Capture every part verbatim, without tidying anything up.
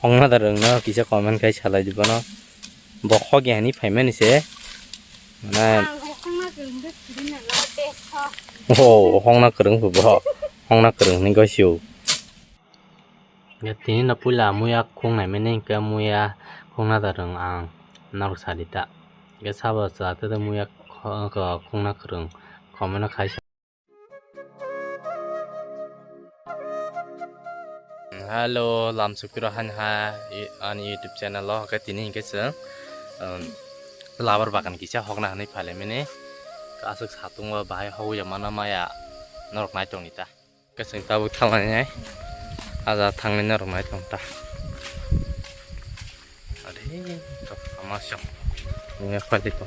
Hokna da rwngno kisa comment khai salai di bono. Bo hok ya hinwi phaimani se. Mane Ang hokna kwrwng khe phirina la de sa. Oh, hokna kwrwng bo. Hokna kwrwng hinwi gosio. Ya tini no puila muya khung nai mene ke muya khung na da rwng ang norok sadi ta. Ke sabo cha te muya kho-, kho-, khung na kwrwng comment no khai sa. Hello, lam sukiro han ha, i-, ani YouTube channel o ke tini hingke chwng, um, labar bagan kisa hokna hinwi phale mene. Aswk satung o bahai hogya mana maya norok nai tongni ta. Kasing tabuk thanglai nai. Aja thanglai norok nai tong ta. Are, to ama song. Nge phai de to.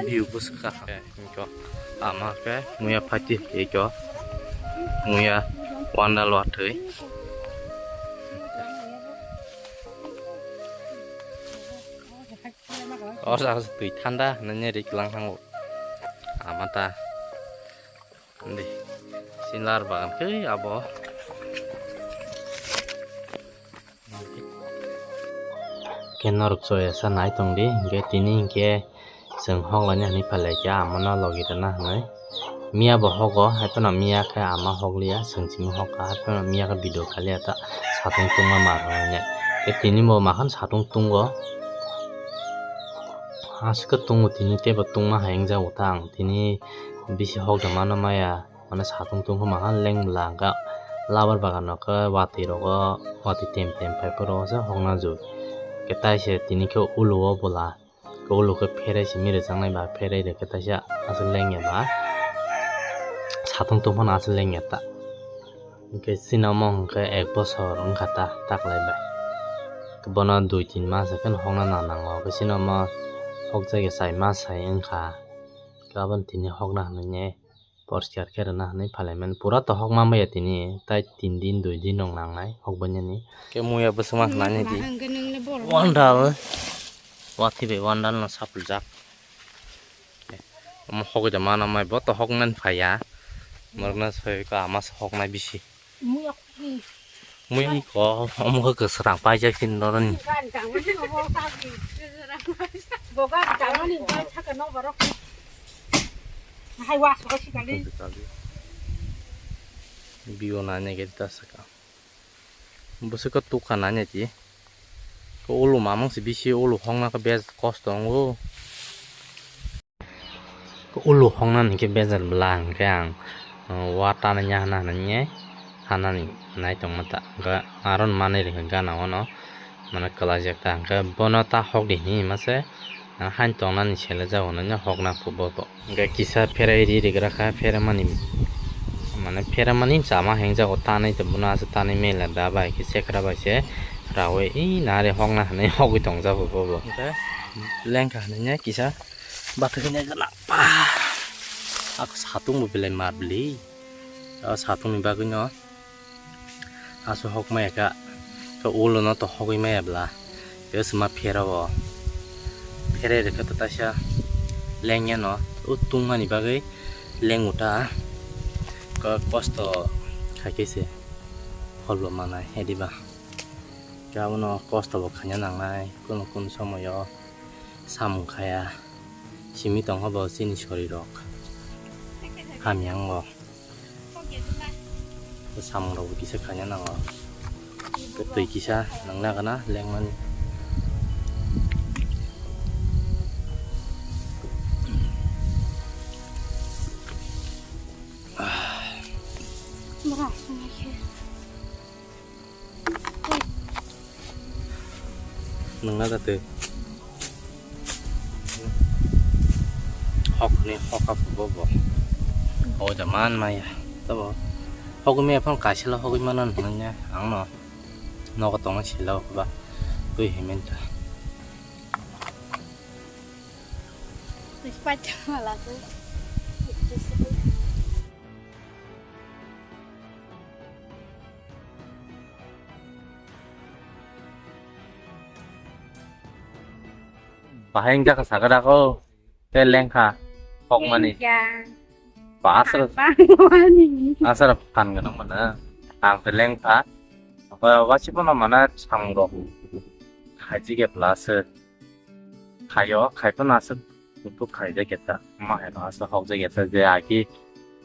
View bwswk ka. Ko ama ke muya phati eko. Muya wandal watwi. O jaga se twi thanda hinwi rik lang thango. Ama ta. Indi. Sinar bagan khe abo. Khe norok choya sa nai tong di, hinkhe tini hinkhe chwng hok laina hinwi phalai khe, amano logi rwna hinwi. Miya bo hogo, haiphano miya khe ama hok liya, chwng simi hok kha, haiphano miya khe video kha liya ta, satung tungma ma rwna hinwi. Khe tini bo mahan satung tungo. Aswk khe tungo tini, teibo tungma hai wngjago ta ang tini bisi hok da mano maya, mane satung tungkha maha leng bwla hwnkha labar bagan rok khe watwi rogo watwi tem tem pai phuru se hokna jui. Khe taise tini khe ulo o bwla, khe ulo khe pherai simi rwjaknai ba pherai rwkhe taisa aswk leng ya ba satung tungphano aswk leng ya ta. Hwnkhe chini omo hwnkhe ek bosor wngkha ta taklai bai. Bono dui tin mas hwnkhe hokna nang nango. Hwnkhe chini omo hokjagya chai mas hai wngkha. Hwnkhe aboni tini hokna hinwi poriskar khe rwna hinwi phalaimani. Pura to hokma maya tini, tai tin din dui din rok nangnai hokbainani. Hwnkhe muya bwswkma khnani di. Wandal. Watwi bai wandal no sapuljak. Omo hogwi da mano mai bo to hoknani phaiya. Morokno soi ko ama se hoknai bisi. Mui ko omo khe kwswrang paijak chini noroni. Bo gari tangmani bai thaka no borok. Hai wa so sikali. Bigo na ne geta saka. Bwswk khe tukha nai nai di. Khe ulo mamang se bisi ulo hokna khe bes kosto wngo. Khe ulo hokna hinkhe bejal bwla hinkhe ang, uh, wa tanai ya hana hinwi sanani nai tongma ta. Hwnkhe aro manwi rwkha gana o no mane kwlaijak ta. Hwnkhe bono ta hok di hinwi mase. Hain tongnani sele jago nanya hokna kubo to. Hwnkhe kisa pherai ri rigra kha, pheramani, mane pheramani chama hengjago tanai to bono aswk tanai mela da bai khe sekra bai se rawi i nare hokna hinwi hogwi tongjago bobo. Hwnkhe lengkha hinwi kisa bathai hinwi gana pa. Ako satung bo belai mar bwli. O satungni bagwino. Aswk hok maya kha, khe ulo no to hogwi maya bwla, tei swma phera o, pherai rwkhe to taisa lengya no, o tungmani bagwi lengo ta, ko-, kosto khaikhe se pholbo manai, ediba khe abono kosto bo khaina nangnai, kunu kunu somoyo samung khaya, simi tongkha bo chini sorirok hamya wngo. Samung rok bo kisa khaina nango. Twi kisa nangna gana lengmani. Nangna da twi. Hok ni hok ap bo bo. O da man maya. Tabo. Hok mi aphang kaisila hok mano nanya ang no. Nogo tongna sila ba. Twi himen ta. Twi spait mala tu. Bahai wngkha sakha da kho, tei lengkha hokmani. Lengkha. Ba aswk, Bangwani. Aswk phan gwnang mano. Ang beleng pha. Ba wasi bono mana sangrok. Khaiji ge plus. Khaio, khai phano aswk kutuk khaijak khe ta. Ma hai no aswk hokjak khe ta je agi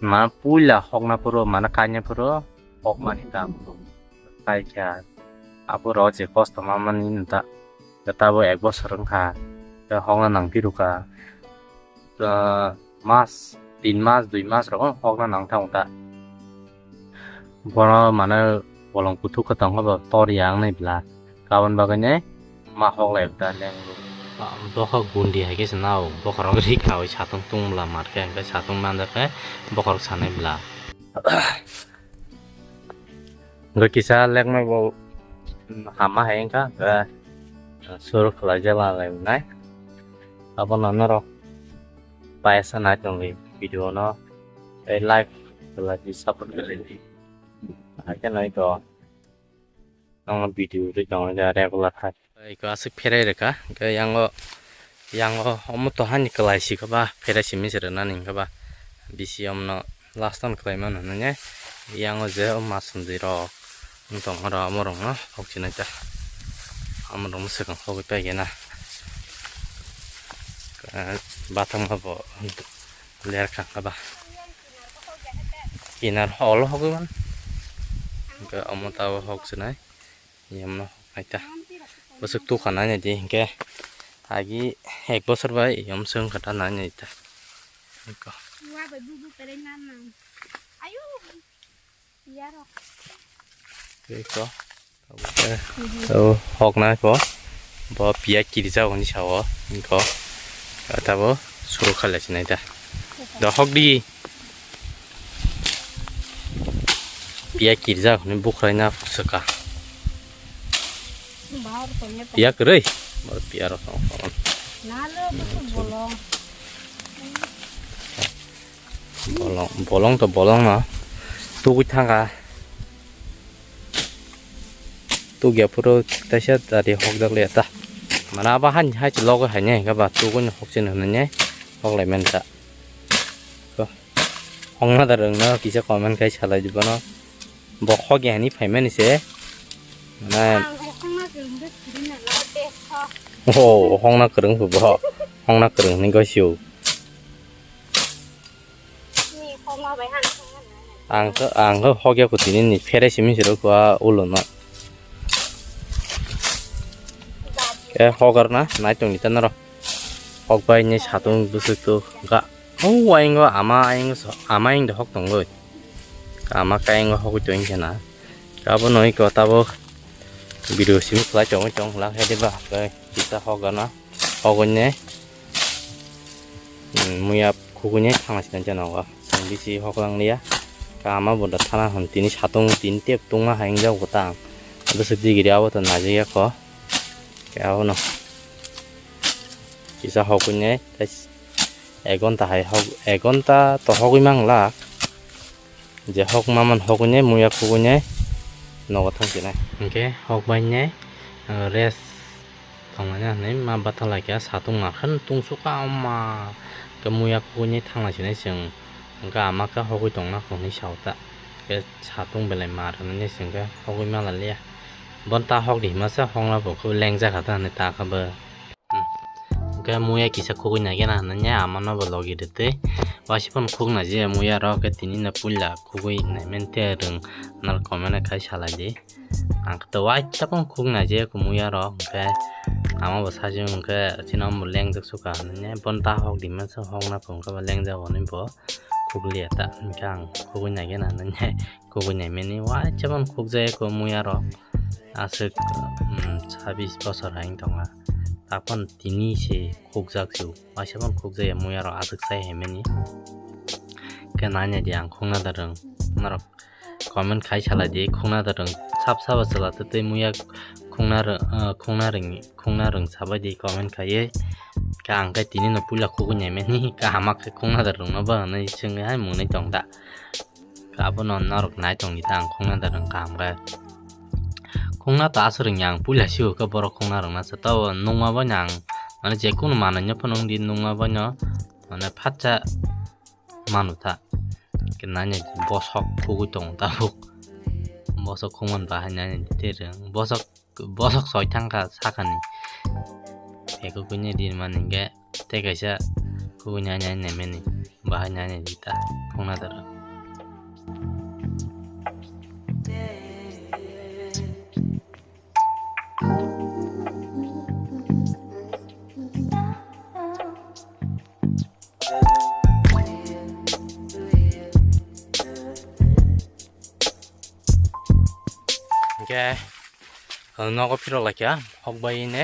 ma puila hokna phuru, mana kaina phuru hokmani ta. Kai kha abo rok je kosto ma mani ta. Tabo ek bosor wngkha. Hokna nang phirukha. Ah, mas, tin mas, dui mas rok hokna nang thang ta. Bono mane bolong kuthuk khe tongkha bo tor ya wngnai bla. Kabon bagwi ne ma hok lai ta leng lu. Bokhok gundi hai khe se nao, bokhorok ri khawi satung tung bla mar khe, hwnkhe satung manjak khe bokhorok sanai bla. Hwnkhe kisa lekma bo hama hai wngkha, hwnkhe sur khlai jala lai nai. Abono norok paisa nai tongwi video no, tei like khlai di, support khlai di. Hakhe no iko ang video twi tongo ja regular hai. Iko aswk pherai rwkha, hwnkhe yango, yango omo to hani kwlai si khe ba pherai simi se rwnani hwnkhe ba bisi omno last on khlai mano hwnwi yango je o masumjwi rok wng tong oro, omo rok no hok chinai ta, omo rok no swkang hogwi pai khe na, bathang ma bo ler kha ba. Kinar holo hogwi man. Hwnkhe omo tabo hok chinai. Yamno hok nai ta. Bwswk tukha nai nai di hwnkhe. Agi ek bosor bai yom swng kha ta nai nai ta. Hwnkhe. Wa bai bubu pelai nam nam. Ayu. Yaro. Hwnkhe. O hoknai ko. Bo piya kirjak hwnwi sao, hwnkhe. Tabo suru khalai sinai da. Da hok di. Piya kirjak hwnwi bukhraina swkha. Piya kwrwi. Bo piya rok tong. Nalo bolong. Bolong, bolong to bolong no. Tugui thangkha. Tugya phuru taisa dari hokjak liya ta. Mana aba han hai logo hai ne, hingke ba tugui no hokchini hwnwi ne hoklai manta. Ko, hokna da rwngno kisa comment khai salai di bono. Bo hokya hwnwi phaimani se. Mane, ang hokna kwrwng de phirina lo de, ho. Oh, hokna kwrwng bo. Hokna kwrwng hwnwi gosio. Ni hokma bai han hokna nai. Ang khe, ang khe hokya ko tini ni phere simi siro ko a ulo no. Ke hogar na nai tong ni ta naro. Hok bai ni satung bwswk tu ga. O ayang o ama ayang so, ama ayang de hok tong goi. Ama kayang o hok tong khe na. Abo noi ko tabo video simi khlai tong tong la he de ba. Kita hok gana. Hok ne. Hmm, muya khugui ne thangna sinai jana o. Song bisi hok lang liya. Kama bo da thana hon tini satung tini tep tungma hai wng jago tang. Bwswk digiri abo to najik ya kho. Khe abono kisa hokui ne tei ek ghonta hai hok, ek ghonta to hogui mang lak. Je hok maman hogui ne muya khugui ne nogo thang sinai. Hingke hok bai ne, uh, rest tonglaina hinui ma bathang lai kha satung ma khan tungsuk ka ma khe muya khugui ne thang lai sinai chwng. Hingke ama khe hogui tongna hinui sao ta. Khe satung belai mar hinui chwng khe hogui ma lai liya. Bon ta hok di hima se hokna bo khe lengjak kha ta hinui ta kha bo. Hmm. Hingke muya kisa khugui nai gana hinui ama no bo logi rwtwi. Waisa phano khuk nai je muya rok khe tini no puila khugui nai mantwi rwng nal comment khai salai di. Ang khe to waisa phano khuk nai je muya rok hingke ama bo sajwk hingke chini omo lengjak sukha hinui bon ta hok di masa hokna phung khe bo lengjak hinui bo khuk liya ta hingke ang khugui nai gana hinui khugui nai mani waisa phano khuk jaya kho muya rok. Aswk, um, sabis bosor hai wng tongkha. Taphano tini se khukjak se o. Waisa phano khukjaya muya rok aswk sai hai mani. Khe nai nai di ang khungna da rwng. Norok comment khai salai di khungna da rwng. Sab sabo chwla tei muya khungna rw-, uh, khungna rwng, khungna rwng sabai di comment khaiwi. Khe ang khe tini no puila khugui nai mani. Kaham khe khungna da rwng no ba hwnwi swngwi hai mwnwi tong da. Abono norok nai tong di ta ang khungna da rwng kaham khe. Khungna ta aswk rwngya ang puila sio khe borok khungna rwngna se tabo nungma bai no ang mane je kunu manwi no phano wng di nungma bai no mane phatsa manu ta. Nanya bosok khugwi tongo tabuk. Bosok khugman bahai nanya di tereng. Bosok, bosok soi thangkha sakani. Eko kunya din mani hingke tei kaisa khugwi nanya naimani. Bahai nanya di ta khungna dara. Hingke nogo phirok laikha hok bai ne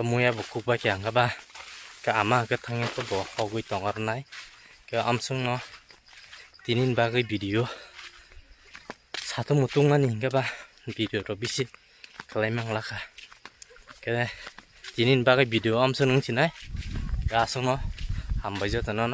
muya bo khuk bai kha hingke ba ke ama hingke thangya khe bo hogwi tongo rwnai ke amsong no tini ni bagwi video satung mutung mani hingke ba video rok bisi khlai mang lakha. Khe tini ni bagwi video amsong nung sinai aswkno hambai jotono no.